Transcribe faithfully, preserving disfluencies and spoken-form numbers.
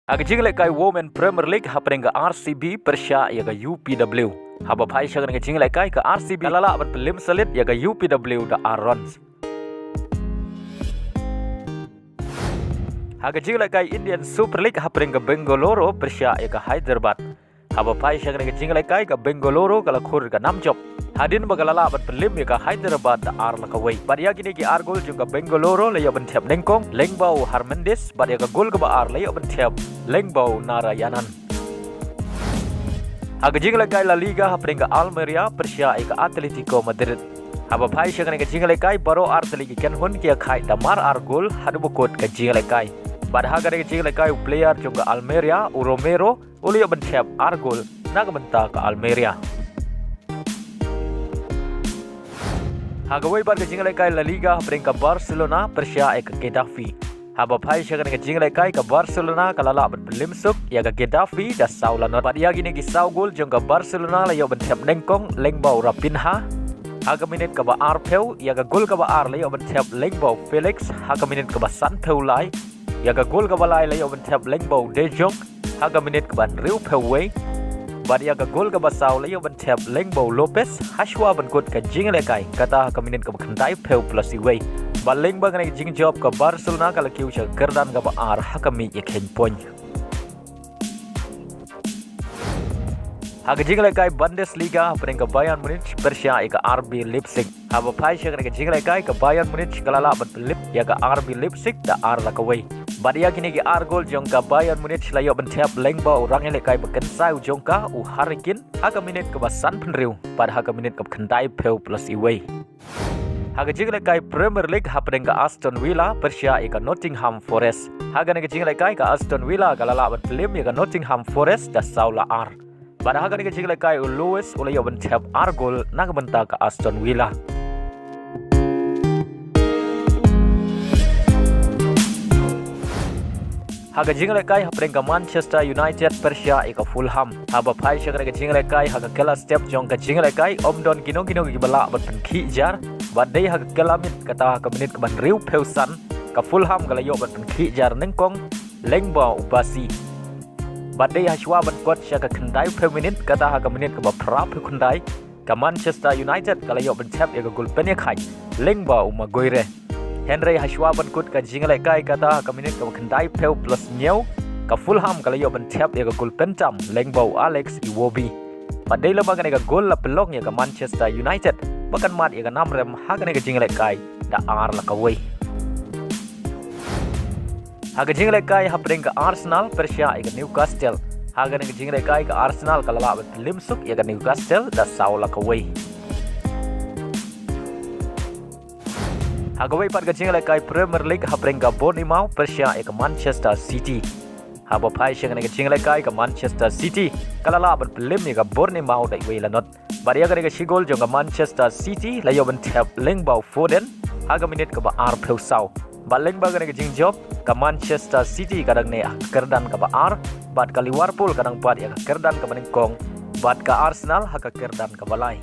Ha ka jinglehkai Women Premier League hapdeng ka R C B pyrshah ïa ka U P W. Haba phai sha kane ka jinglehkai ka R C B ka la lah ban pynlip sha lid ïa ka U P W da ar runs. Ha ka jinglehkai Indian Super League hapdeng ka Bengaluru pyrshah ïa ka Hyderabad. Haba phai sha kane ka jinglehkai ka Bengaluru ka la khur ka nam jop hadien ba ka la lah ban pynlip ïa ka Hyderabad da ar la kawei. Bad ïa kine ki ar gol jong ka Bengaluru la ïoh ban thep nyngkong lyngba u Hernandez, bad ïa ka gol kaba ar la ïoh ban thep lyngba u Narayanan. Ha ka jinglehkai La Liga hapdeng ka Almeria pyrshah ïa ka Atletico Madrid. Haba phai sha kane ka jinglehkai baroh ar tylli ki kynhun ki ïakhaid da mar ar gol haduh ba kut ka jinglehkai. Bad ha kane ka jinglehkai u player jong ka Almeria u Romero u la ïoh ban thep ar gol na ka bynta ka Almeria. Ha kawei pat ka jinglehkai La Liga hapdeng ka Barcelona pyrshah ïa ka Getafe. Haba phai sha kane ka jinglehkai ka Barcelona ka la lah ban pynlip suk ïa ka Getafe da saw la not. Bad ïa kine ki saw gol jong ka Barcelona la ïoh ban thep nyngkong lyngba u Raphinha ha ka minit kaba arphew, ïa ka gol kaba ar la ïoh ban thep lyngba u Felix ha ka minit kaba sanphew lai, ïa ka gol kaba lai la ïoh ban thep lyngba u De Jong ha ka minit kaba hynriewphew wei, bad ïa ka gol kaba saw la ïoh ban thep lyngba u Lopez hashwa ban kut ka jinglehkai, kata ha ka minit kaba khyndaiphew plus iwei. Bad lyngba kane ka jingjop ka Barcelona ka la kiew sha ka kyrdan kaba ar ha ka miej ïakheiñ point. Ha ka jinglehkai Bundesliga hapdeng ka Bayern Munich pyrshah ïa ka R B Leipzig. Haba phai sha kane ka jinglehkai ka Bayern Munich ka la lah ban pynlip ïa ka R B Leipzig da ar la kawei. Bad ïa kine ki ar gol jong ka Bayern Munich la ïoh ban thep lyngba u rangïalehkai ba kynsai u jong ka u Harry Kane ha ka minit kaba sanphew hynriew bad ha ka minit kaba khyndaiphew plus iwei. Ha ka jinglehkai Premier League hapdeng ka Aston Villa pyrshah ïa ka Nottingham Forest. Ha kane ka jinglehkai ka Aston Villa ka la lah ban pynlip ïa ka Nottingham Forest da saw la ar. Bad ha kane ka jinglehkai u Luiz u la ïoh ban thep ar gol na ka bynta ka Aston Villa. Ha ka jinglehkai hapdeng ka Manchester United pyrshah ïa ka Fulham. Haba phai sha kane ka jinglehkai ha ka kylla step jong ka jinglehkai ym don kino kino kiba lah ban pynkhih jar. Bad dei ha ka kylla miet, kata ha ka minit kaba hynriewphew san ka Fulham ka la ïoh ban pynkhih jar nyngkong lyngba u Bassey. Bad dei hashwa ban kut sha ka khyndaiphew minit, kata ha ka minit kaba phraphew khyndai ka Manchester United ka la ïoh ban thep ïa ka gol pynïakhaid lyngba u Maguire. Hynrei hashwa ban kut ka jinglehkai, kata ha ka minit kaba khyndaiphew plus hynñiew ka Fulham ka la ïoh ban thep ïa ka gol pyntam lyngba u Alex Iwobi. Bad dei lyngba kane ka gol la pynlong ïa ka Manchester United ba kan mad ïa ka namrem ha kane ka jinglehkai da ar la kawei. Ha ka jinglehkai hapdeng ka Arsenal pyrshah ïa ka Newcastle. Ha kane ka jinglehkai ka Arsenal ka la lah ban pynlip suk ïa ka Newcastle da saw la kawei. Ha kawei pat ka jinglehkai Premier League hapdeng ka Bournemouth pyrshah ïa ka Manchester City. Haba phai sha kane ka jinglehkai ka Manchester City ka la lah ban pynlip ïa ka Bournemouth da iwei la not. Bad ïa kane ka shi gol jong ka Manchester City la ïoh ban thep lyngba u Foden ha ka minit kaba arphew saw. Bad lyngba kane ka jingjop ka Manchester City ka dang ne ha ka kyrdan kaba ar, bad ka Liverpool ka dang pat ïa ka kyrdan kaba nyngkong, bad ka Arsenal ha ka kyrdan kaba lai.